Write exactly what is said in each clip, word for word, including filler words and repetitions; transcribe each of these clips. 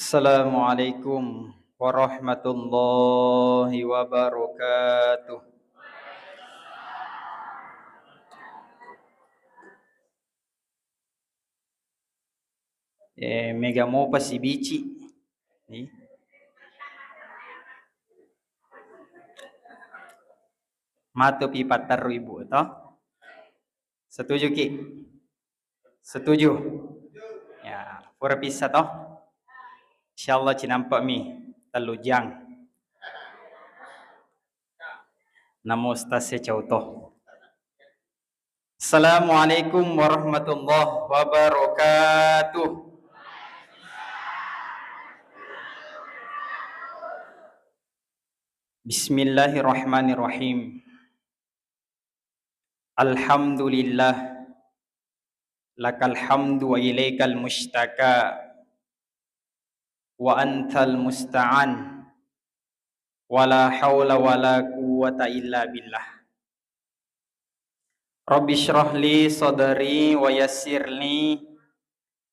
Assalamualaikum warahmatullahi wabarakatuh. Eh, mega mopa sibici. Ih. Matu pi patterru ibu to. Setuju ki? Setuju? Ya, pura pissa to? Insyaallah cinampa mi tellu jang. Namo Ustaz e cau to. Assalamualaikum warahmatullahi wabarakatuh. Bismillahirrahmanirrahim. Alhamdulillah, lakal hamdu wa ilaikal mustaka, wa antal musta'an, wa la haula wa la quwwata illa billah. Rabbi shrah li sadri wa yassir li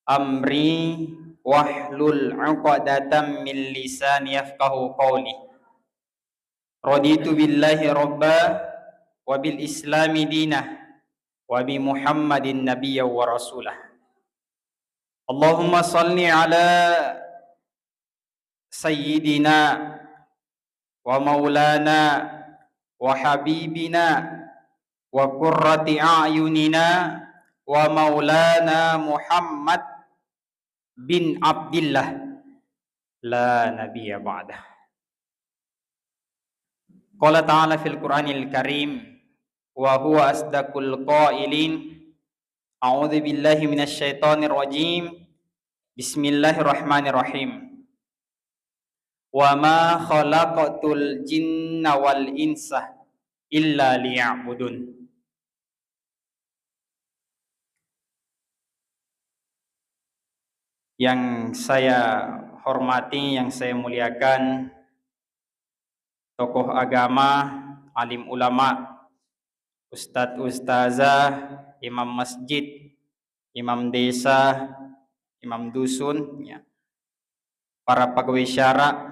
amri wahlul 'uqdatam min lisani yafqahu qawli. Raditu billahi rabba wa bil islami dina wa bi Muhammadin nabiyya wa rasulah. Allahumma salli ala sayyidina wa maulana wa habibina wa qurrati a'yunina wa maulana Muhammad bin Abdillah, la nabiyya ba'dah. Qala ta'ala fil Qur'anil Karim, wa huwa asdaqul qailin, a'udzu billahi minasy syaithanir rajim. Bismillahirrahmanirrahim. Wa ma khalaqtul jinna wal insa illa liya'budun. Yang saya hormati, yang saya muliakan, tokoh agama, alim ulama, ustadz ustazah, imam masjid, imam desa, imam dusun, ya, para pegawai syara,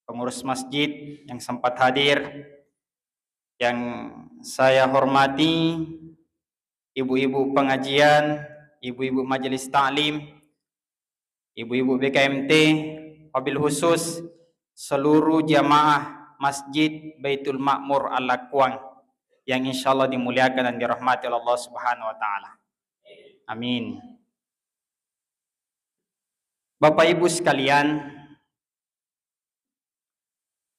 pengurus masjid yang sempat hadir, yang saya hormati, ibu-ibu pengajian, ibu-ibu majelis taklim, ibu-ibu B K M T, wabil khusus seluruh jamaah Masjid Baitul Makmur Al-Lakuang yang insyaallah dimuliakan dan dirahmati oleh Allah Subhanahu wa Ta'ala. Amin. Bapak Ibu sekalian,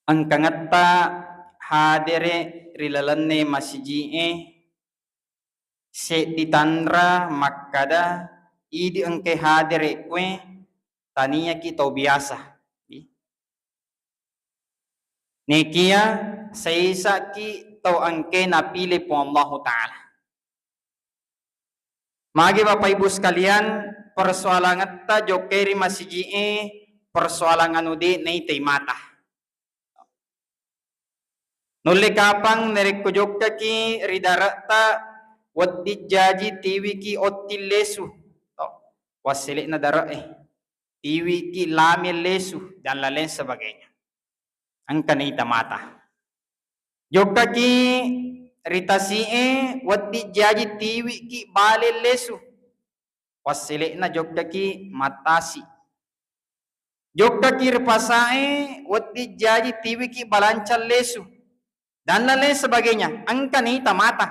engkangetta hadere ri lalenna masiji'e seddi tanra makkada, idi engkae hadere kue taniaki tau biasa. Nekia saisaki tau engkae napile Puang Allahu Ta'ala. Magi Bapak Ibu sekalian, persoalangetta jokkai ri masiji'e persoalang anu de naitai mata. Nulle kapang narekko jokkaki ri dare'ta, wedding jaji tiwiki otting lesu. To, wassele'na dare'e. Tiwiki lame lesu dan lain sebagainya. Engka naita mata. Jokkaki ri tasi'e, wedding jaji tiwiki bale lesu. Wassele'na jokkaki mattasi. Jokkaki ri pasae, wedding jaji tiwiki balanca lesu. Dan lain sebagainya. Engka naita mata.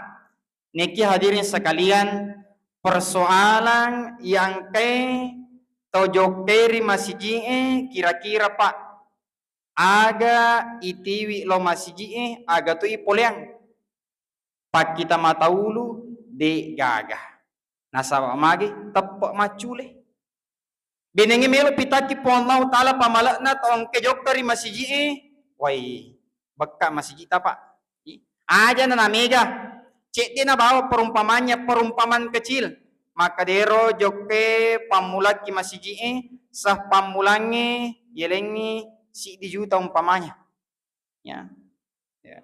Niki hadirin sekalian, persoalan yang ke tau jokkai ri masiji'e kira-kira, Pak, aga itiwi lo masiji'e, aga tu ipoleang. Pakkita mata ulu, de gaga. Nasaba magi teppe maccule. Benengnge melo pitakki Puang Allahu Ta'ala pamale'na tau engka jokka ri masiji'e, wai, bekka masijita, Pak. Aja na namega. Cedde na bawa perumpamannya, perumpaman kecil. Maka dero jokke pammulakki masiji'e, sah pammulangnge yelengngi siddi juta umpamanya. Ya. Ya.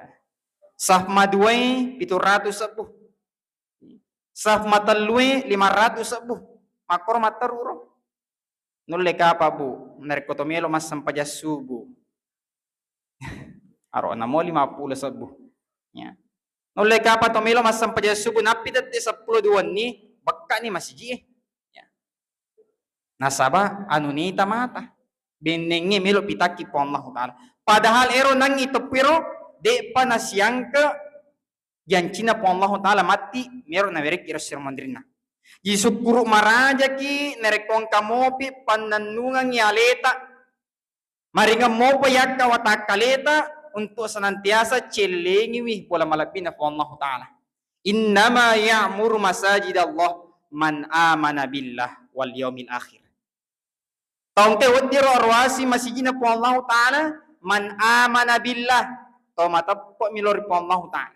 Saf maduai pitu ratu sebbu. Saf matellue lima ratu sebbu. Makkoro matteru ro. Nulle kapa, Bu? narekko to melo massempajang subuh. Aro namo lima pulo sebbu. Ya. Nulle kapa to melo massempajang subuh nappi tette seppulo dua wenni, bekkani masiji e. Ya. Nasaba anu nita mata. Bennengnge melo pitakki Puang Allahu Ta'ala. Padahal ero nangngi teppiro, de'pa nasiangke jancinna Puang Allahu Ta'ala matti, mero nawerekki ero siro monrinna. Ji sukkuru marajaki narekko engka mopi pannennungeng aleta, maringeng mopa yakka watakkaleta untuk senantiasa cellengiwi bola malebbina Puang Allahu Ta'ala. Innama ya'muru masajidallah man amana billah wal yaumil akhir. Tongke weddiro aruasi masijina Puang Allahu Ta'ala, man amana billah, to mateppe' milo ri Puang Allahu Ta'ala.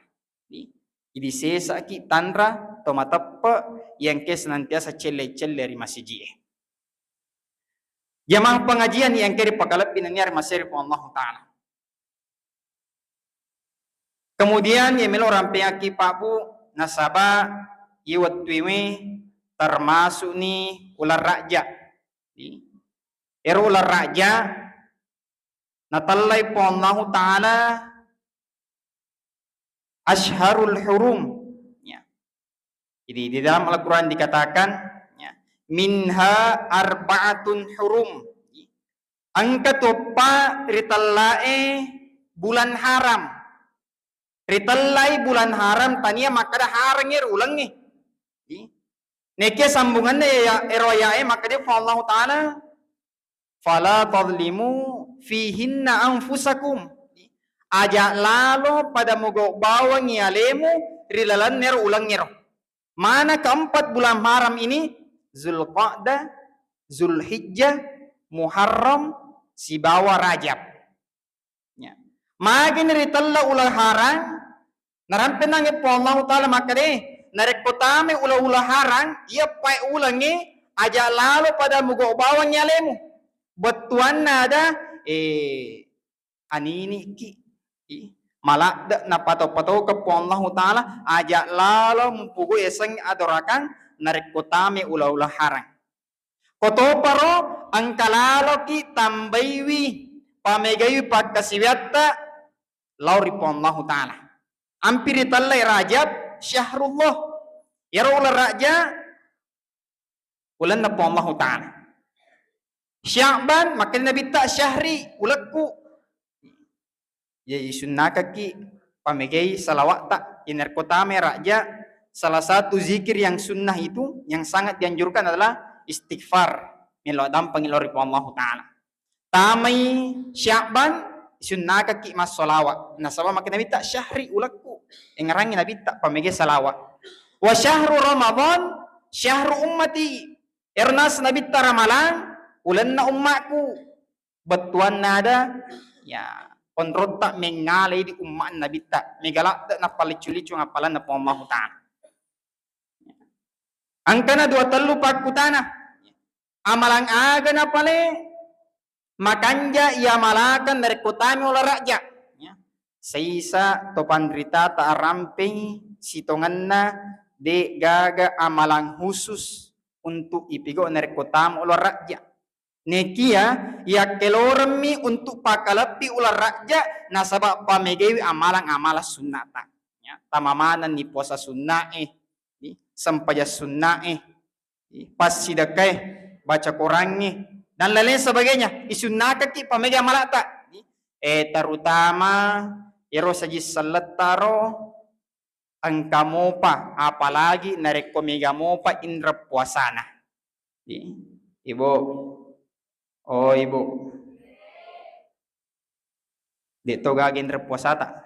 Jadi sesaki tanra to mateppe' yang ke senantiasa celle-celle ri masiji e. Jamaah pengajian yang ke ripakalebbi nennia ri masiri Puang Allahu Ta'ala. Kemudian, iya melo rampengakki, Pak, Bu, nasaba iye wettuewe termasukni uleng Rajab. Ero uleng Rajab natellai Puang Allahu Ta'ala Asharul Hurum. Ya. Jadi di dalam Al-Quran dikatakan, ya, minha arba'atun hurum. Engka toppa ritellae bulan haram. Ritellai bulan haram tania makkada harang ero ulengnge. Nekia sambunganna ya, ero ayae makkada Allahu Ta'ala, fala tadlimu fihinna anfusakum. Aja lalo pada mogau bawangi alemu ri lalenna ero ulengngero. Mana keempat bulan haram ini? Zulqa'dah, Zulhijjah, Muharram, sibawa Rajab. Ya. Magini ritella uleng harang, narampe nangnge Puang Allahu Ta'ala makkeda, narekko tame uleng-uleng harang, iya pae ulengnge aja lalo pada mugau bawangngi alemu. Bettuanna ada, eh, aniniki. I, maladde napato-patoke Puang Allahu Ta'ala, aja lalo mupugau yasengnge adorakang narekko tame uleng-uleng harang. Kotoparo engka laloki tambaiwi, pamegaiwi pakkasiwiatta lao ri Puang Allahu Ta'ala. Ampi ritellai Rajab, syahrullah. Iyaro uleng Rajab, ulenna Puang Allahu Ta'ala. Sya'ban, makkeda Nabitta, syahri, ulekku. Ya, isunnakakki pamegai salawatta. Inerko tame Rajab, salah satu zikir yang sunnah itu, yang sangat dianjurkan adalah istighfar. Melo dampeng lao ri Puang Allahu Ta'ala. Tamai Sya'ban, sunnakakki massalawa. Nasaba makkeda Nabitta, syahri ulekku. Engngerangi Nabitta, pamegai salawa. Wa syahru Ramadan, syahru ummati. Ero naseng Nabitta Ramalang, ulenna ummaku. Bettuanna ada, ya, onrotta mengngalai di umma Nabitta. Mega ladde nappaliccu-liccu appalanna Puang Allahu Ta'ala. Engkana dua tellu pakkutana. Amalang aga napale makanja iamalakang narekko tame uleng Rajab? Ya. Saisa to panritata arampei sitongenna de gaga amalang khusus untuk ipigau narekko tame uleng Rajab. Nekia yakkeloremmi untuk pakalebbi uleng Rajab nasaba pamegaiwi amalang-amalang sunnata. Ya, tama manenni puasa sunnae, sempajang sunnae, passidekkae, baca Korangnge, dan lain-lain sebagainya. Isunnakekki pamega amalata. Eh, terutama ero sajing sellettaro engka mopa, apalagi narekko mega mopa inreng puasana. Ibu, oh ibu, de to gaga inreng puasata?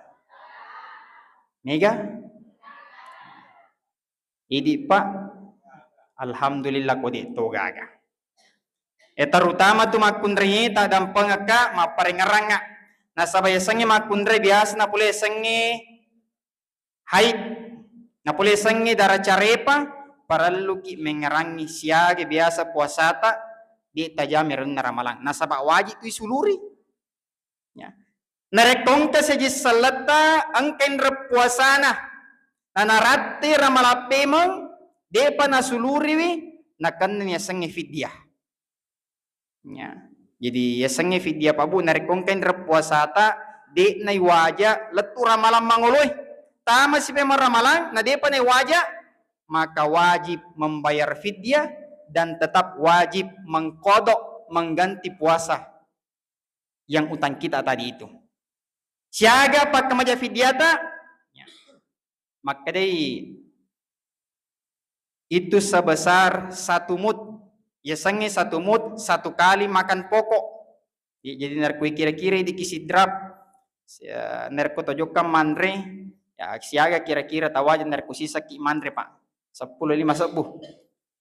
Mega? Idi, Pak. Alhamdulillah ko de to gaga. Eh, terutama tu makkunraie tadampengekka, mapparengngerangnga. Nasaba yasengnge makkunrai biasa napole yasengnge haid, napole yasengnge dara carepa, parelluki mengngerangngi siaga biasa puasata, de tajami renna ramalang. Nasaba wajib tu isuluri. Ya. Narekko engka seji selletta, engka inreng puasana, na naratti ramalang pemeng, depa nasuluriwi, nakennani yasengnge fidyah. Ya. Jadi, yasengnge fidya, Pak Bu, narekko engka inreng puasata, de'na iwaja lettu ramalang mangoloe. Tama si pemeng ramalang, na de'pa naiwaja, maka wajib membayar fidya dan tetap wajib mengqadha, mengganti puasa yang utang kita tadi itu. Siaga pakkamaja fidyata? Ya. Makkedai, itu sebesar satu mud. Yasengnge satu mud, satu kali makan pokok. Jadi, narekko kira-kira diki sidrap, sia-, narekko tojokka manre, ya, siaga kira-kira tawaja narekko sisakki manre, Pak? Seppulo lima sebbu.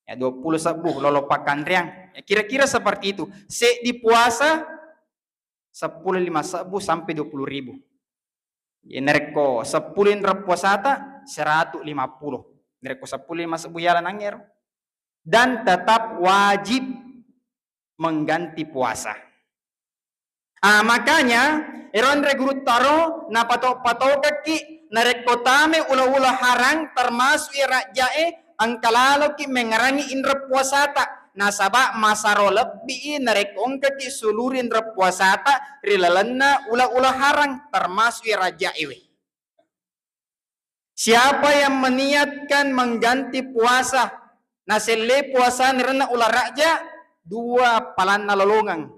Ya, dua puluh sebbu, lolo pakkanreang. Ya, kira-kira seperti itu. Seddi puasa, seppulo lima sebbu sampai dua puluh ribu. Ya, narekko seppulo inreng puasata, seratu lima puluh. Narekko seppulo lima sebbu yala nangngero. Dan tetap wajib mengganti puasa. Ah, makanya, ero anre guru taro, napato-patokekki, narekko tame ula-ula harang, termasuk iya rajjae, engka laloki mengngerangi inreng puasata. Nasaba masaro lebbi i narekko engkaki suluri inreng puasata ri lalenna ula-ula harang, termasuk iya rajjaewe. Siapa yang meniatkan mengganti puasa, naselle puasa ri lalenna ula rajja, dua appalanna lolongeng.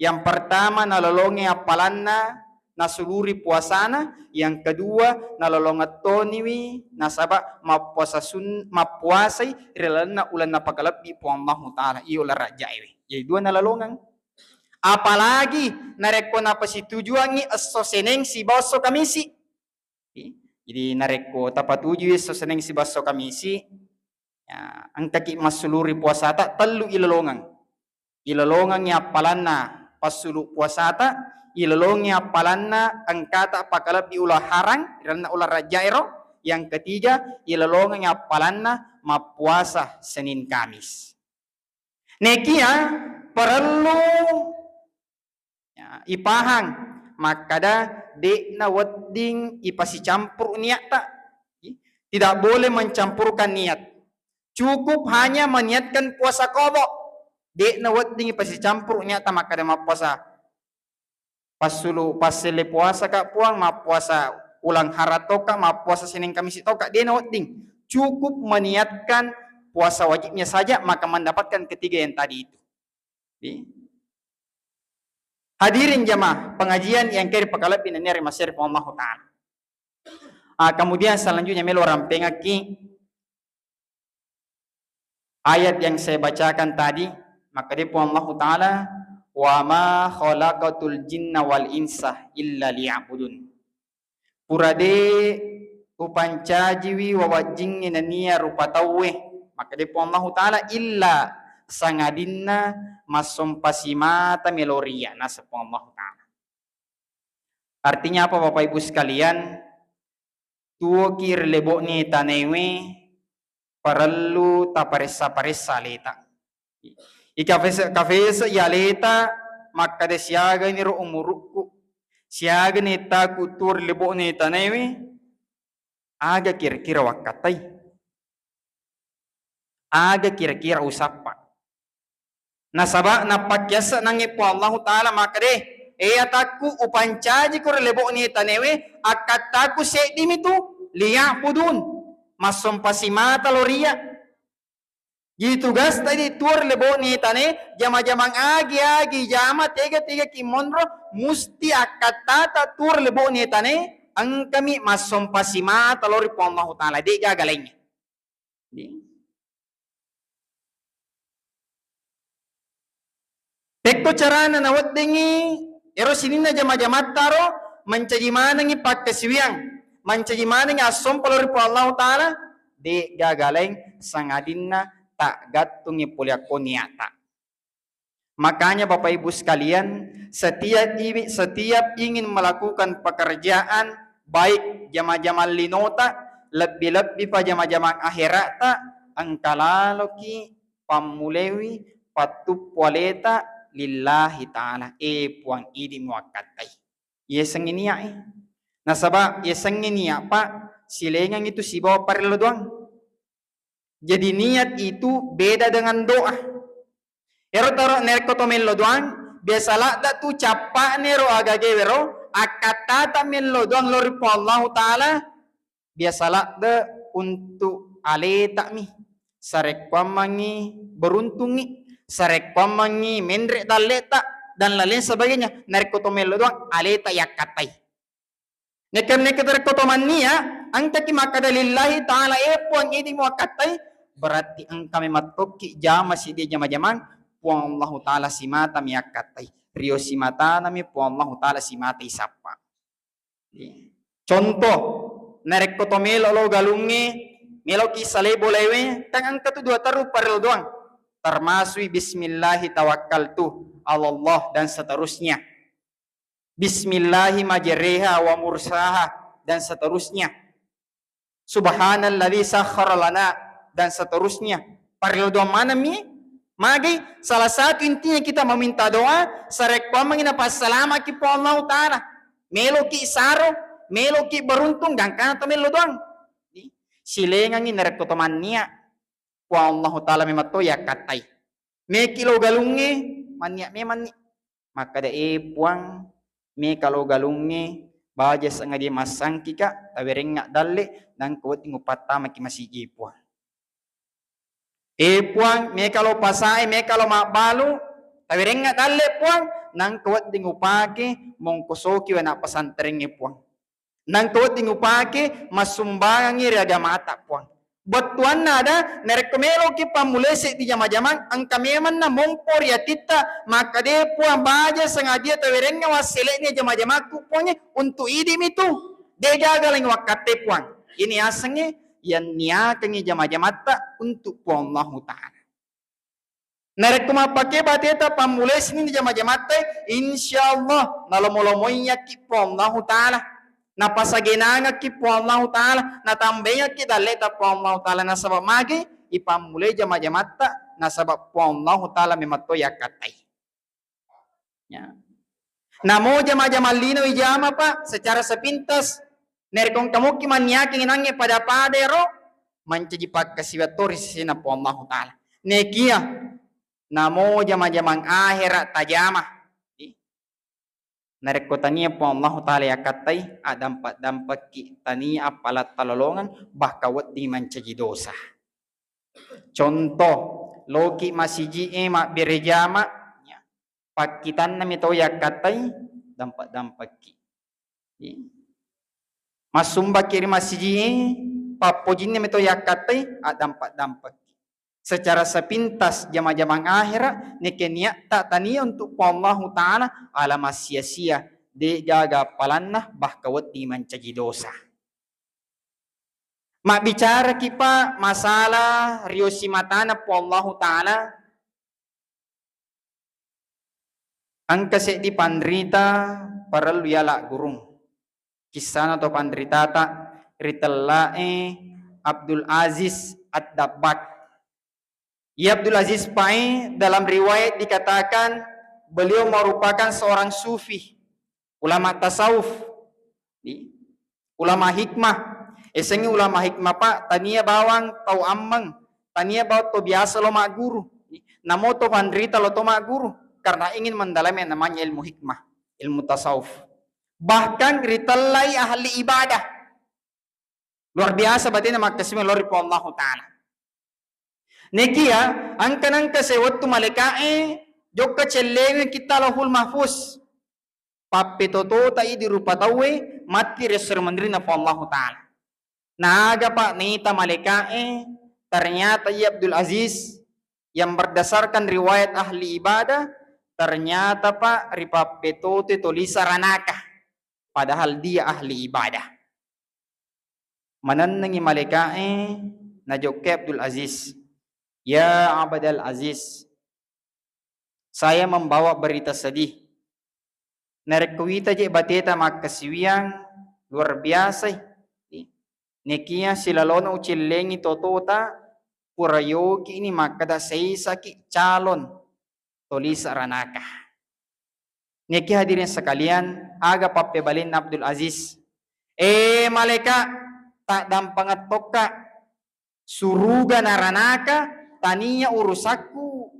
Yang pertama, nalolongi appalanna nasuluri puasana, yang kedua, nalolongeng toniwi nasaba mappuasa sun-, mappuasai ri lalenna uleng napakalebbi Puang Allahu Ta'ala, iya uleng rajjaewe. Jadi dua nalolongeng. Apalagi narekko napasitujuangngi esso Seneng sibawa esso Kamisi. Jadi narekko tapatujui esso Seneng sibawa esso Kamisi, ya, engkaki massuluri puasata, tellu ilolongeng. Ilolongengngi appalanna passulu puasata, ilolongengngi appalanna engkata pakalebbi uleng harang, ri lalenna uleng rajjaero. Yang ketiga, ilolongengngi appalanna mappuasa Senin Kamis. Nekia parellu, ya, ipahang makkada de'na wedding ipasicampuru niatta. Tidak boleh mencampurkan niat. Cukup hanya meniatkan puasa qadha. De'na wedding ipasicampuru niatta makkada mappuasa passulu, passelle puasa ka Puang, mappuasa uleng harang toka, mappuasa Senin Kamisi toka, de'na wedding. Cukup meniatkan puasa wajibnya saja, maka mendapatkan ketiga yang tadi itu. Di-, hadirin jamaah pengajian yang keri pakalebbi nennia ri maseri Puang Allahu Ta'ala. Ah, kemudian selanjutnya melo rampengakki ayat yang saya bacakan tadi, makkeda Puang Allahu Ta'ala, "Wa ma khalaqatul jinna wal insa illa liya'budun." Pura de upancajiwi wawajjingnge nennia rupa tauwe, makkeda Puang Allahu Ta'ala, "Illa," sangadinna massompa simata melo ri Iyya, naseng Puang Allahu Ta'ala. Artinya apa, Bapak Ibu sekalian? Tuoki ri lebo'ni tanaewe parellu taparessa-paressa aleta. Ikafese-, kafese i aleta makkeda, "Siaganiro umurukku, siagani ettaku tuo ri lebo'ni tanaewe, aga kira-kira wakkattai?" Aga kira-kira usappa? Nasaba nappakkiasse nangnge Puang Allahu Ta'ala makkeda, "E atakku, upancajiko ri lebo'ni tanaewe, akkattaku seddimi tu, liya'budun, massompa simata lao ri Iyya." Jadi tugasta idi tuo ri lebo'ni tanae, jama-jamang agi-agi jama, tega-tega ki monro, musti akkattata tuo ri lebo'ni tanae, engkami massompa simata lao ri Puang Allahu Ta'ala, de'gaga laingnge. Pekko carana naweddingngi ero sininna jama-jamattaro mancaji manengngi pakkasiwiang, mancaji manengngi assompa lao ri Puang Allahu Ta'ala, de'gaga laing sangadinna taggattungngi pole akko niatta. Makanya Bapak Ibu sekalian, setiap iwi-, setiap ingin melakukan pekerjaan, baik jama-jamang linota, lebbi-lebbi pa jama-jamang akheratta, engka laloki pammulewi pattuppu aleta lillahi ta'ala. E Puang, idi muakkattai. Iyasengngi nia'i. Nasaba iyasengngi nia, Pak, silengang itu sibawa parello doang. Jadi niat itu beda dengan doa. Ero taro narekko to mello doang, Biasa ladde tu cappa'na ro agaga wero, akkattata mello doang lao ri Puang Allahu Ta'ala, biasa ladde untuk aleta mi, sarekkuammengngi beruntungngi, sarekkuammengngi menre dalleta, dan lain sebagainya. Narekko to mello doang, aleta yakkattai. Neka-, neka narekko to mannia, engkaki makkada lillahi ta'ala, eh Puang, idi muakkattai, berarti engka memang tokki jama siddi jama-jamang, Puang Allahu Ta'ala simata mi akkattai. Rio simatana mi Puang Allahu Ta'ala simata isappa. Contoh, narekko to melo lo galungnge, meloki salai bolewe, kan engka tu dua terru parellu doang. Termasuk bismillahi tawakkaltu alallah dan seterusnya. Bismillahi majreha wa mursaha, dan seterusnya. Subhanalladzi sakhkhara lana, dan seterusnya. Parellu doang maneng mi. Magi salah satu intinya kita meminta doa, sarekkuammengngi napassalamaki Puang Allahu Ta'ala. Meloki saro, meloki beruntung, gangkana to mello doang. Silengangngi narekko to mannia. Puang Allahu Ta'ala memang to yakkattai. Meki lo galungnge, mannia memanni. Makkada, eh Puang, meka lo galungnge, baja sengaja massangkika, tawerengnga dalle, nangka wedding upattamaki masiji, Puang. Eh Puang, meka lo pasae, meka lo mabbalu, tawerengnga dalle, Puang, nangka wedding upake mongkosoki anak pesantrengnge, Puang. Nangka wedding upake massumbangangngi ri agamata, Puang. Bettuanna ada, narekko meloki pammulai seddi jama-jamang, engka memanna mompo ri atitta, makkade, Puang, baja sengaja tawerengnga wassele'ni jama-jamakku, Puang, untuk idi mi tu. De gaga laing wakkatte, Puang. Ini asengnge yang niakengngi jama-jamatta untuk Puang Allahu Ta'ala. Narekko mappake bateta pammulai sininna jama-jamatta, insyaallah nalomo-lomoiyakki Puang Allahu Ta'ala, napasagenangakki Puang Allahu Ta'ala, natambengakki dalleta Puang Allahu Ta'ala. Nasaba magi? Ipammulai jama-jamatta, nasaba Puang Allahu Ta'ala memang to yakkattai. Ya. Namo jama-jamang lino ijama, Pak, secara sepintas. Narekko engka mokki manniakeng nangnge pada-pada ero, mancaji pakkasiwiang to ri sesena Puang Allahu Ta'ala. Nekia namo jama-jamang ahera tajama. Narekko tania Puang Allahu Ta'ala yakkattai, addampa-dampakki, tania appala talolongang, bahkan wedding mancaji dosa. Contoh, loki masiji'e mabbere jama, ya, pakkitanna mi tau yakkattai, dampa-dampakki. Massumbakki ri masiji'e, pappojinna mi tau yakkattai, addampa-dampakki. Secara sepintas jama-jamang ahera, nekia niatta tania untuk Puang Allahu Ta'ala, ala massia-sia, de gaga appalanna, bahkan wedding mancaji dosa. Mabbicaraki, Pak, masalah rio simatana Puang Allahu Ta'ala, engka seddi panrita parellu yala gurung. Kissana to panritata, ritellae Abdul Aziz Ad-Dabbak. Iya Abdul Aziz Pae, dalam riwayat dikatakan beliau merupakan seorang sufi, ulama tasawuf, di-, ulama hikmah. Esengngi ulama hikmah, Pak, tania bawang tau ammeng, tania bawang to biasa lo magguru. Namo to panrita lo to magguru karena ingin mendalami yang namanya ilmu hikmah, ilmu tasawuf. Bahkan ritellai ahli ibadah. Luar biasa batena makkasiwiang lao ri Puang Allahu Ta'ala. Nekia, engka nengka sewettu malaika'e jokka cellengeng kitta Lauhul Mahfuz. Pappetotota idi rupa tauwe matti ri esso ri munrinna Puang Allahu Ta'ala. Naga, Pak, naita malaika'e, ternyata iya Abdul Aziz yang berdasarkan riwayat ahli ibadah, ternyata, Pak, ripappetotoi tolisa ranaka. Padahal dia ahli ibadah. Manennengi malaika'e, najokkai Abdul Aziz. Ya Abdul Aziz, saya membawa berita sedih. Narekko wita je bateta makkasiwiang, luar biasa. Nekia silalona ucellengi totota, pura yoki ini makkada seisaki calon tolisa ranaka. Niki hadirin sekalian, aga pappebalinna Abdul Aziz? Eh, malaika, taddampengeng tokka suruga naranaka, tania urusakku.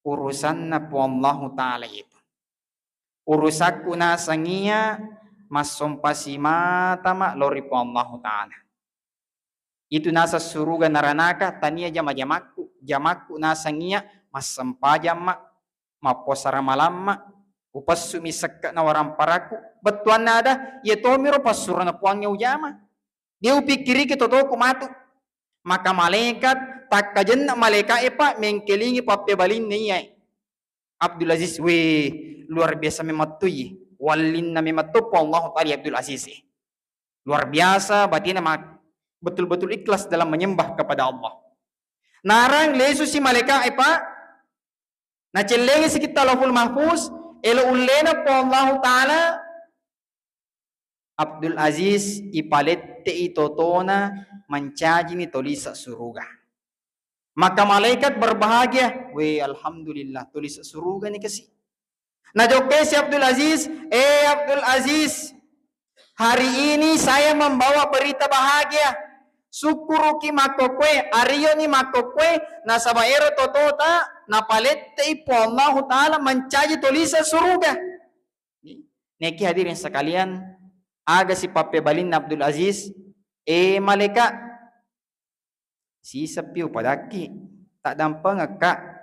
urusanna Puang Allahu Ta'ala itu. Urusakku naseng iya massompa simata ma lao ri Puang Allahu Ta'ala. Itu naseng suruga naranaka tania jama-jamakku, jamakku naseng iya massempajang ma, mappuasa ramalang ma, upessu mi sekke'na waramparaku, bettuanna ada, iya tomiro passurona Puangnge ujama. De upikkiriki totoku matu. Maka malaikat, takkajenna malaika'e, Pak, mengkelingi pappebalinna iyae. Abdul Aziz, weh, luar biasa memettu i. Wallinna memettu Puang Allahu Ta'ala Abdul Aziz e. Luar biasa, batinna ma-, betul-betul ikhlas dalam menyembah kepada Allah. Narang lesu si malaika'e, Pak. Nacellengi si kitta Lauhul Mahfuz, elo ullena Puang Allahu Ta'ala, Abdul Aziz ipalette'i totona mancajini tolisa suruga. Maka malaikat berbahagia, "We, alhamdulillah, tolisa suruga ni kasi." Najokkai si Abdul Aziz, "Eh Abdul Aziz, hari ini saya membawa berita bahagia. Sukkuruki makkokkoe, ariyoni makkokkoe, nasaba ero totota napalette'i Puang Allahu Ta'ala mancaji tolisa suruga." Niki hadirin sekalian, aga si pappebalinna Abdul Aziz, "Eh malaika, siseppi upadakki, taddampengekka,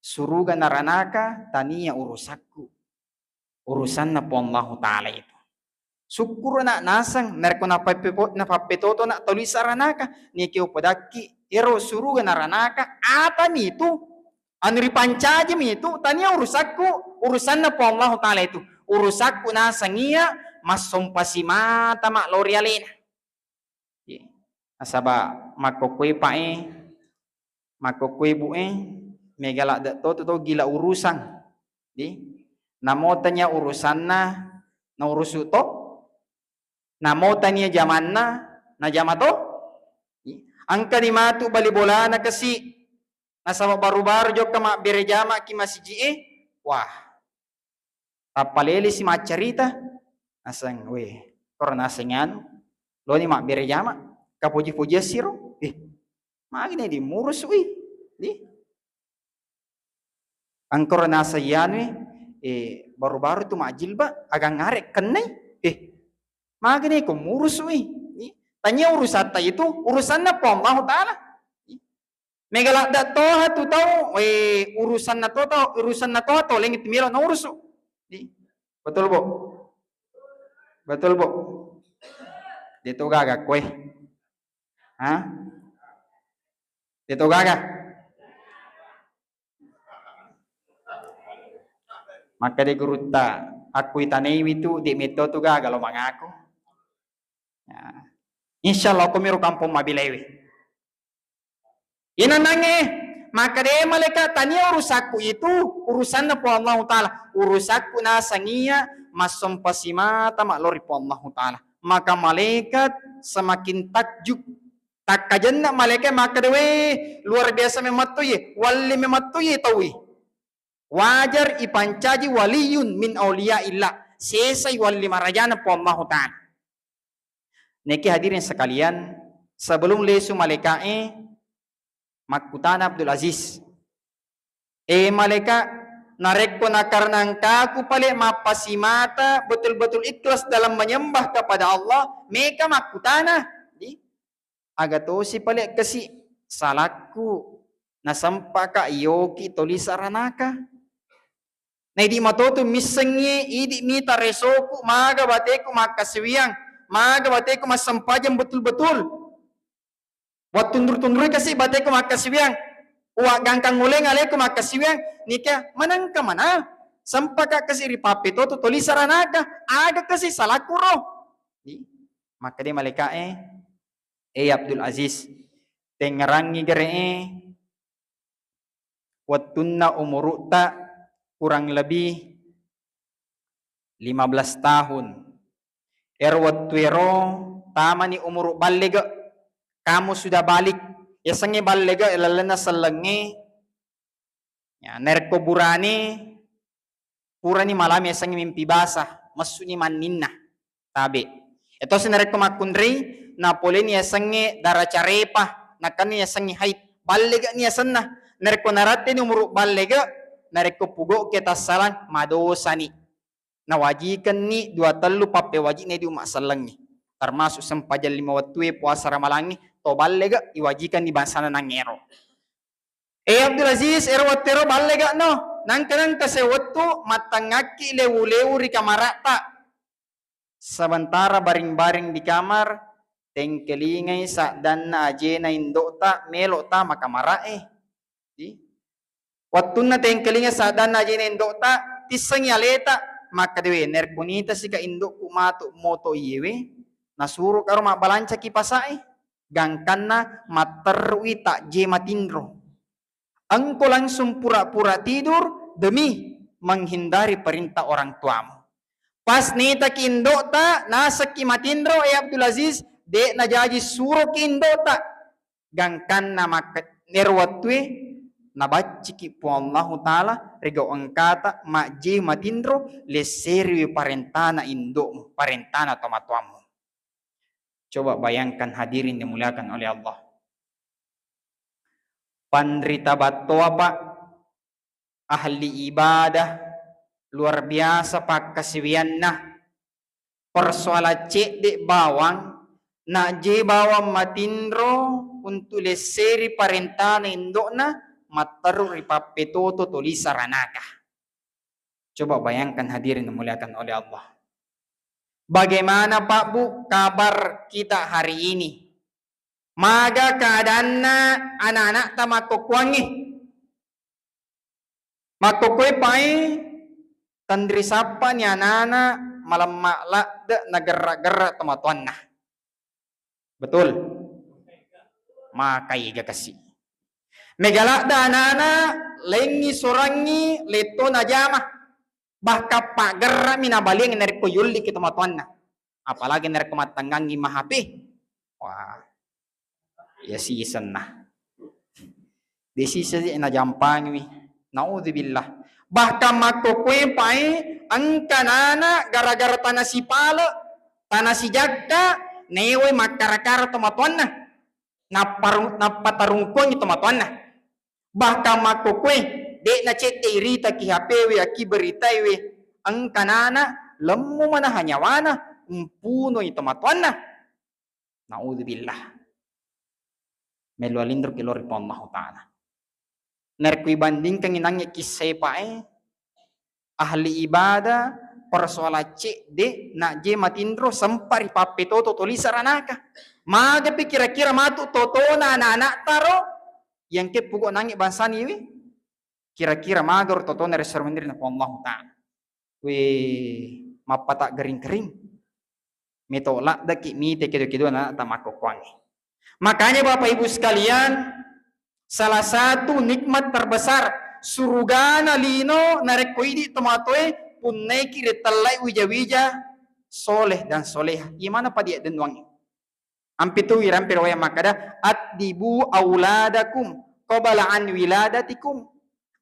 suruga naranaka tania urusakku, urusanna Puang Allahu Ta'ala itu. Sukkuru na naseng, narekko napappepo-, napappetoto na tolisa ranaka, niki upadakki, ero suruga naranaka, atami itu." Anu ripancaji mi itu, tania urusakku, urusanna Puang Allahu Ta'ala itu. Urusakku naseng iya massompa simata ma lao ri alena. Ye. Nasaba makkokkoi pae, makkokkoi bu e, mega ladde to tu to gila urusang. Di, namo tania urusanna, naurusu to, namo tania jamanna, najama to. Engkani matu bali bolana kasi, nasaba baru-baru jokka mabbere jamaki masiji'e, wah, tappalelesi maccarita, naseng, weh, koro naseng anu, loni mabbere jama, kapoji-poji essiro, eh, magini di murusui, di. Engkoro naseng iyanui, eh, baru-baru tu majjilba, agang are kennai, eh, magini ko murusui, di. Tania urusatta itu, urusanna Puang Allahu Ta'ala. Mega ladde toha tu tau, eh, urusanna to tau, urusanna toha tau, lengngi tu melo naurusu. Di. Betul, Bu? Betul, Bu? De to gaga koe. Ha? De to gaga? Makkeda gurutta, akku itanaiwi tu, de metto tu gaga lo mangaku. Ya. Insya Allah, komiro kampong mabilaiwi. Inanangnge, makkeda malaika, tania urusakku itu, urusanna Puang Allahu Ta'ala. Urusakku naseng iya massompa simata ma lao ri Puang Allahu Ta'ala. Maka malaikat semakin takjub. Takkajenna malaika makkeda, "We, luar biasa memettu ye, walli memettu ye tauwi. Wajar ipancaji waliyun min auliya illah, sesai walli marajana Puang Allahu Ta'ala." Niki hadirin sekalian, sebelum lesu malaika'e, makkutana Abdul Aziz, "Eh malaika, narekko nakarena engkaku pale mappasimata betul-betul ikhlas dalam menyembah kepada Allah, meka makkutana, di, aga tosi pale kasi salakku nasempaka yoki tolisa ranaka?" Naidi matotu missengngi, idi mita resoku, maga bateku makkasiwiang, maga bateku massempajang betul-betul. Wattundur-tundurui kasi bateku makkasiwiang. Uwaggangkang uleng aleku makkasiwiang, nika manengka mana? Sempaka kasi ripappetoto tolisa ranaka, aga kasi salakku ro? Di, makkeda malaika'e, "Eh Abdul Aziz, tengngerangngi gere'e, wettunna umuru'ta kurang lebih lima belas tahun. Ero wettuero tamani umuru ballege, kamu sudah balik." Yasengnge ballege lalenna sellengnge. Ya, narekko burane, purani malami yasengnge mimpi basa, messuni manninna. Tabe. Etosi narekko makkunrai, napoleni yasengnge dara carepa, nakanni yasengnge haid. Ballegani yasenna. Narekko naratteni umuru ballege, narekko pugokke tassalang, madosani. Nawajikenni dua tellu pappewaji'na idi umma sellengnge, termasuk sempajang lima wettue, puasa ramalangnge, to ballega iwajikenni bangsana nangngero. Eh, Abdul Aziz, ero wettuero ballega no, nangka-nangka sewettu mattangakki lewu-lewu ri kamara'ta. Sementara baring-baring di kamar, tengkelingai saddanna ajena indo'ta melo tama kamara'e. Di? Wettunna tengkelinga saddanna ajena indo'ta, tissengi aleta, makkeda, "We, narekko nitasika indo'ku matu moto iyewe, nasuro karo mabbalanca kipasa'e, gangkanna matterru'i tajje matinro. Engko langsung pura-pura tidur demi menghindari perintah orang tuamu." Pas nitaki indo'ta, nasekki matinro, eh Abdul Aziz, de' najaji suroki indo'ta. Gangkanna makke-, ero wettue nabacciki Puang Allahu Ta'ala ri gau engkata, majjei matinro, lesseriwi parentana indo'mu, parentana tomatoammu. Coba bayangkan hadirin dimuliakan oleh Allah. Panrita battoa, Pak, ahli ibadah, luar biasa pakkasiwianna. Persoalan cedde bawang, najje bawang matinro untuk lesseri parentana indo'na, matteru ri pappetoto tolisa ranaka. Coba bayangkan hadirin dimuliakan oleh Allah. Bagaimana, Pak, Bu, kabar kita hari ini? Maga keadaanna anak-anakta makkokkoangnge? Makkokkoe pae tenri sappani anana malemma ladde nagerra-gerra tomatoanna. Betul? Maka iga kasi. Mega ladde anana laingngi sorangngi letto najama. Bahkan paggerrami nabaliang narekko yolliki tomatoanna. Apalagi narekko mattengngangngi ma H P. Wah. Iya sisenna. De sisa je najampangiwi. Naudzubillah. Bahkan makkokkoe pae engka nana gara-gara tana sipale, tana sijakka, newai makkara-kara tomatoanna. Napparu-, nappatarungkuangi tomatoanna. Bahkan makkokkoe, de' nacedde iritaki H P we, akki beritai we, engka nana lemmu manaha nyawana, mpunoi tomatoanna. Naudzubillah. Melo alinroki lao ri Puang Allahu Ta'ala. Narekko ibandingkangngi nangnge kissae pae, ahli ibadah, persoalan cedde, najje matinro, sempa ripappetoto tolisa ranaka. Magapi kira-kira matu totona anak-anak taro, yangke pugo nangnge bangsani we? Kira-kira magaro totona ri sero menri na Puang Allahu Ta'ala. We, mappata gering-gering. Meto laddaki mite kedo-kedo na tamakkokkoangnge. Makanya Bapak Ibu sekalian, salah satu nikmat terbesar surugana lino narekko idi tomatoe punnaiki ritellai wija-wija soleh dan soleha. Imana padi dennuangnge. Ampitu irampe riwaya makkada, "Addibu auladakum qabla an wiladatikum."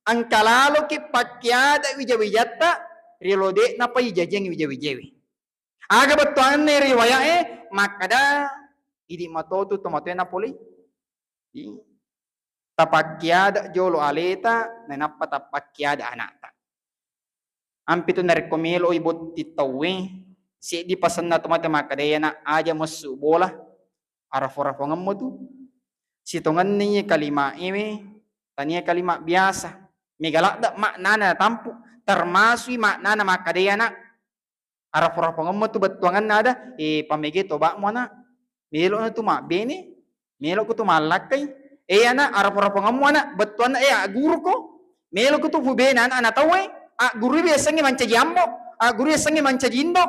Engka laloki pakkiada wija-wijatta riolo de'napa ijajiang wija-wijawe. Aga bettuanna riwayae makkada, idi matotu tomatoe napolei. Tapakkiada jolo aleta, nainappa tapakkiada anakta. Ampitu narekko meloi botting tauwe, seddi pasenna tomatoe makkada, "Iyana aja messu bola, arafo-rafongemmo tu." Sitongenni kalima ewe, tania kalima biasa. Mega ladde maknana natampu, termasui maknana makkada, "Iyana." Arafo-rafongemmo tu bettuangenna ada, eh, pamege toba'mu ana'. Melo'na tu mabbene, melo'ko tu mallakkai. Eh, ana', arafo-rafongemmu ana', bettuanna, eh, agguruko. Melo'ko tu fubene ana', ana' tauwe, aggurui biasangnge mancaji ambo, aggurui biasangnge mancaji indo.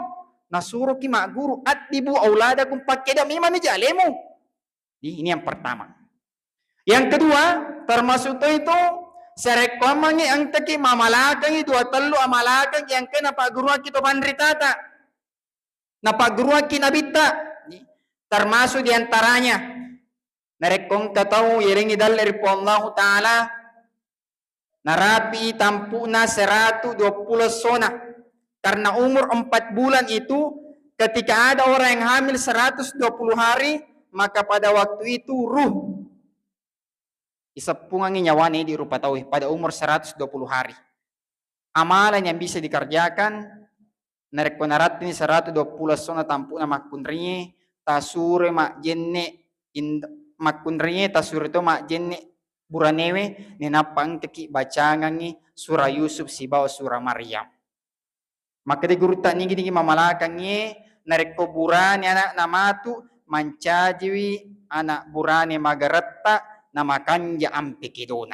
Nasuroki magguru, "Addibu auladakum," pakkeda memang ni jalemu. Jadi, ini yang pertama. Yang kedua, termasuk to itu, sarekkoammengngi engkaki mamalakengngi dua tellu amalakeng yang kena pagguruakki to panritata. Napagguruakki nabitta. Termasuk diantaranya, narekko engka tau yerengngi dalle ri Puang Allahu Ta'ala, narapi tampu'na seratu dua puluh essona. Karena umur empat bulan itu, ketika ada orang yang hamil seratus dua puluh hari, maka pada waktu itu ruh iseppungangngi nyawana idi rupa tauwe pada umur seratus dua puluh hari. amalan yang bisa dikerjakan, narekko narattini seratu dua puluh essona tampu'na makkunraie, tasuro majjenne ind-, makkunraie tasuro to majjenne buranewe, nenappa engkaki bacangangngi sura Yusuf sibawa sura Maryam. Makkeda gurutta, nigi-nigi mamalakangngi, narekko burane ana'na matu, mancajiwi ana' burane magaretta namakanja ampe kedona.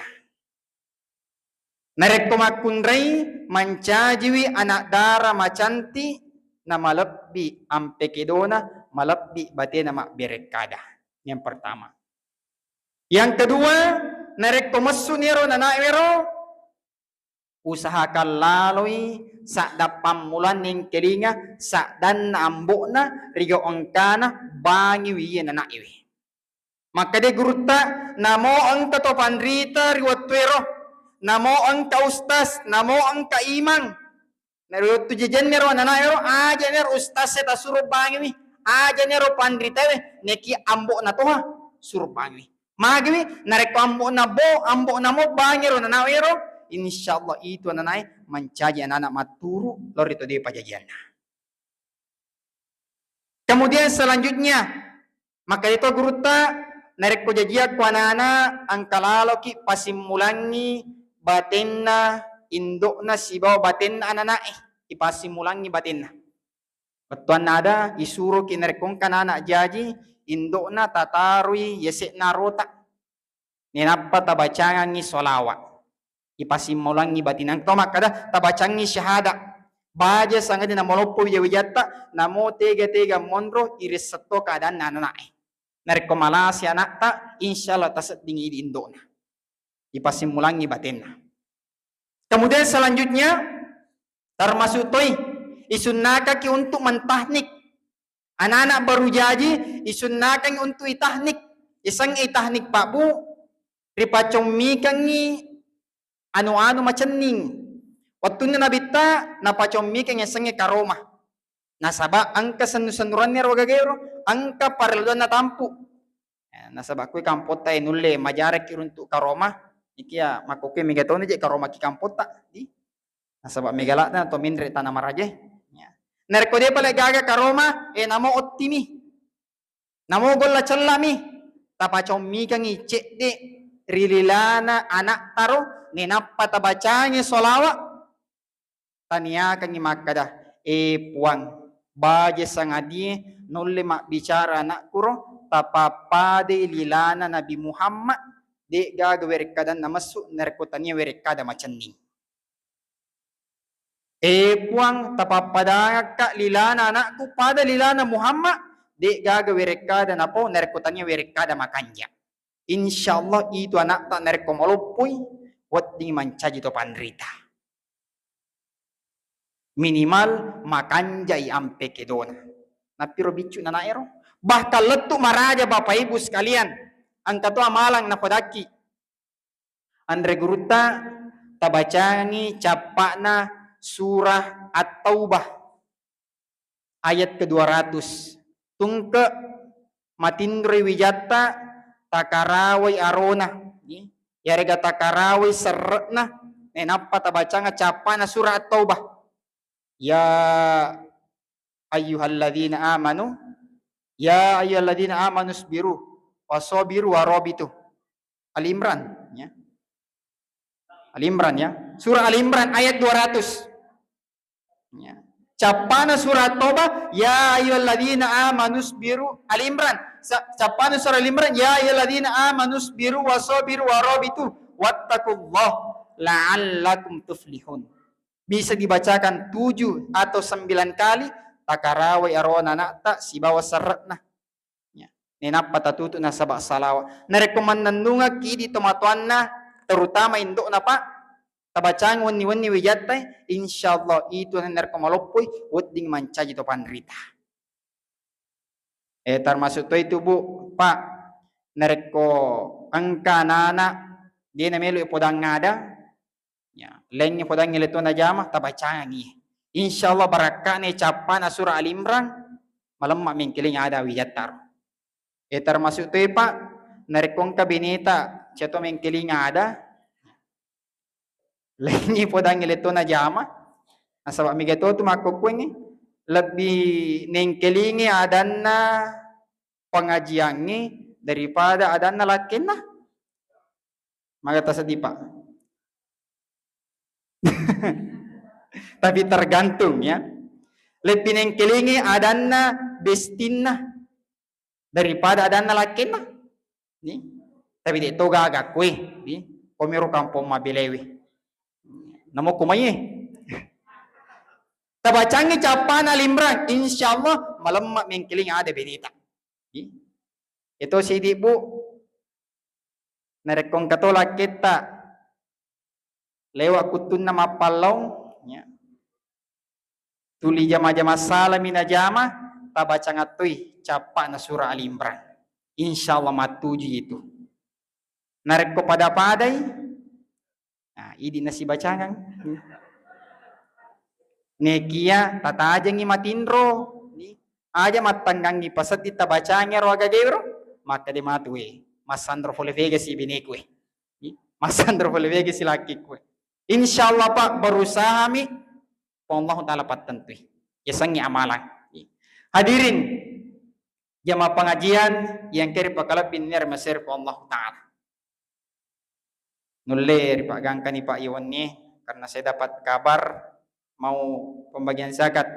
Narekko makkunrai, mancajiwi ana' dara macanti namalebbi ampe kedona, malebbi batena mabberekkada. Yang pertama. Yang kedua, narekko messuni ero nanaewero, usahakan laloi sadda pammulanna engkelinga saddanna ambo'na ri gau engkana bangiwi iye nanaewe. Makkeda gurutta, namo engka to panrita ri wettuero, namo engka ustas, namo engka imang. Na ri wettu jajanna ero nanaero, aja nero ustas e tasuro bangiwi, aja nero panritawe, neki ambo'na toha suro bangiwi. Magiwi, narekko ambo'na bo, ambo'na mo bangero nanaero, insyaallah itu ananae mancaji anana matturu lao ri to de pajajianna. Kemudian selanjutnya, makkeda to gurutta, narekko jajiakko anana, engka laloki pasimmulangngi batenna indo'na sibawa batenna anana'e, ipasimmulangngi batenna. Bettuanna ada, isuroki narekko engka anana jaji, indo'na tatarui yase'na rota. Nenappa tabacangangngi sholawat. Ipasimmolangngi batinna. Engka to makkeda, tabacangngi syahada. Baja sangadi namoloppo wija-wijatta, namo tega-tega monro, irissetto keadaanna anana'e. Narekko malasi ana'ta, insyaallah taseddingi idi indo'na. Ipasimmolangngi batenna. Kemudian selanjutnya, termasuk toi, isunnakaki untuk mentahnik. Anak-anak baru jaji, isunnakang untuk itahnik. Iseng itahnik, Pak Bu, ripacommikengngi anu-anu macenning. Wettunna Nabitta, napacommikeng yasengnge karoma. Nasaba engka sennu-sennuranna ro gagaero, engka parelluanna tampu. Eh, nasaba kui kampotta e nulle majarekki runtuk karoma, ikia makkokkoe mega toni je karomaki kampotta, di. Nasaba mega ladde to menre tana maraje. Ya. Narekko de pale gaga karoma, eh, namo ottimi. Namo golla cellami. Tapacommikengngi cedde ri lilana ana'taro, nenappa tabacangi sholawat. Taniakangngi makkeda, "Eh Puang, baje sangadie nulle mabbicara anakkuro, tapappadai lilana Nabi Muhammad, de'gaga werekkadanna messu narekko tania werekkada macenning." "Eh Puang, tapappadangakka lilana anakku pada lilana Muhammad, de'gaga werekkada napau narekko tania werekkada makanja." Insyaallah itu anakta narekko maloppoi, wedding mancaji to panrita. Minimal makanjai ampe kedona. Nappiro biccu nanaero. Bahkan lettu maraja Bapak Ibu sekalian, engka to amalang napadakki. Anre gurutta, tabacangi cappa'na surah At-Taubah. Ayat kedua ratus. Tungke matinroi wijatta, takarawai arona. Yarega takarawai serre'na, nenappa tabacanga cappana surah At-Taubah. Ya ayyuhalladzina amanu, ya ayyuhalladzina amanu sbiru wasobiru warobitu. Ali Imran, ya. Ali Imran, ya. Surah Ali Imran ayat dua ratus. Ya. Cappana surah Taubah, ya ayyuhalladzina amanu sbiru. Ali Imran. Sa-, cappana surah Ali Imran, ya ayyuhalladzina amanu sbiru wasobiru warobitu wattaqullah la'allakum tuflihun. Bisa dibacakan tujuh atau sembilan kali, takarawai arona anakta sibawa serre'na. Ya. Nenappa tatutu nasaba salawat. Narekko mannennungekki idi tomatoanna, terutama indo'na, Pak, tabacang wenni-wenni wijatta, insyaallah itu narekko maloppoi, wedding mancaji to panrita. Eh, termasuk to itu, Bu, Pak, narekko engka anana, de namelo podang ada, Ya, laingnge podangnge letona jama, tabacangi. Insyaallah barakka'na cappana surah Ali Imran, malemma mengkeling ada wijattaro. Eh, termasuk to, Pak, narekko engka beneta, ceto mengkeling ada, Laingngi podangngi letto najama. Nasaba mega to tu makkokkuengngi, lebbi nengkelingi adanna pengajiangngi daripada adanna lakkenna. Maga taseddi, Pak? Tapi tergantung, ya. Lebbi nengkelingi adanna bestinna daripada adanna lakkenna. Ni? Tapi de to gaga kue, ni? Komiro kampong mabelewe. Namo kumaiye. Tabacangi cappana Al Imran, insyaallah malemma mengkeling ada beneta. Ni? Itu sidi, Bu. Narekko engka to lakketta lewa kuttunna mappallaung, ya. Tuli jama-jama salami najama, tabacang attui cappa'na surah Ali Imran. Insyaallah mattuju itu. Narekko pada-padai, nah, idi nasibacangang. Nekia tatajengi matinro, ni, aja mattanggangi pasetti tabacangi ro agagero, makkade matu e, massandro fole vega si beneku e. Ni, massandro fole vega si lakkiku e. Insyaallah, Pak, berusahami, Puang Allahu Ta'ala pattentui. Yasengngi amalang. Hadirin, jamaah pengajian yang keri pakalebbi nere maseri Puang Allahu Ta'ala. Nulle ripagangkani, Pak, iwenni karena saya dapat kabar mau pembagian zakat.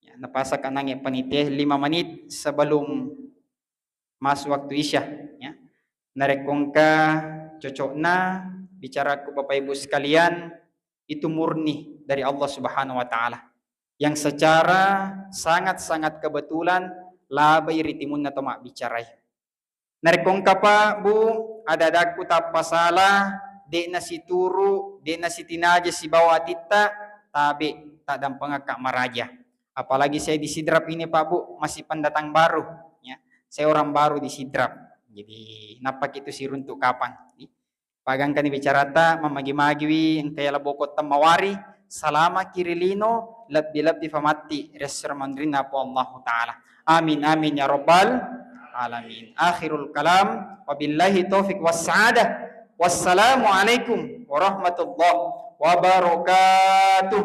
Ya, napasaka nange panitia lima menit sebelum masuk waktu Isya, ya. Narekko engka cocokna bicaraku, Bapak Ibu sekalian, itu murni dari Allah Subhanahu wa Ta'ala, yang secara sangat-sangat kebetulan labai ri timunna to mabbicarai. Narekko engka, Pak, Bu, ada-adakku tappa salah, de'na situru, de'na sitinaja sibawa atitta, tabe, taddampengakka maraja. Apalagi saya di Sidrap ini, Pak, Bu, masih pendatang baru, ya. Saya orang baru di Sidrap. Jadi, nappaki tu siruntuk kapang. Pagangkani bicarata, mamagi-magiwi engka yala boko temmawari, salamaki ri lino, lebbi-lebbi famatti ri esso ri munrinna Puang Allahu Ta'ala. Amin, amin, ya rabbal alamin. Akhirul kalam, wabillahi taufiq wassa'adah. Wassalamualaikum warahmatullahi wabarakatuh.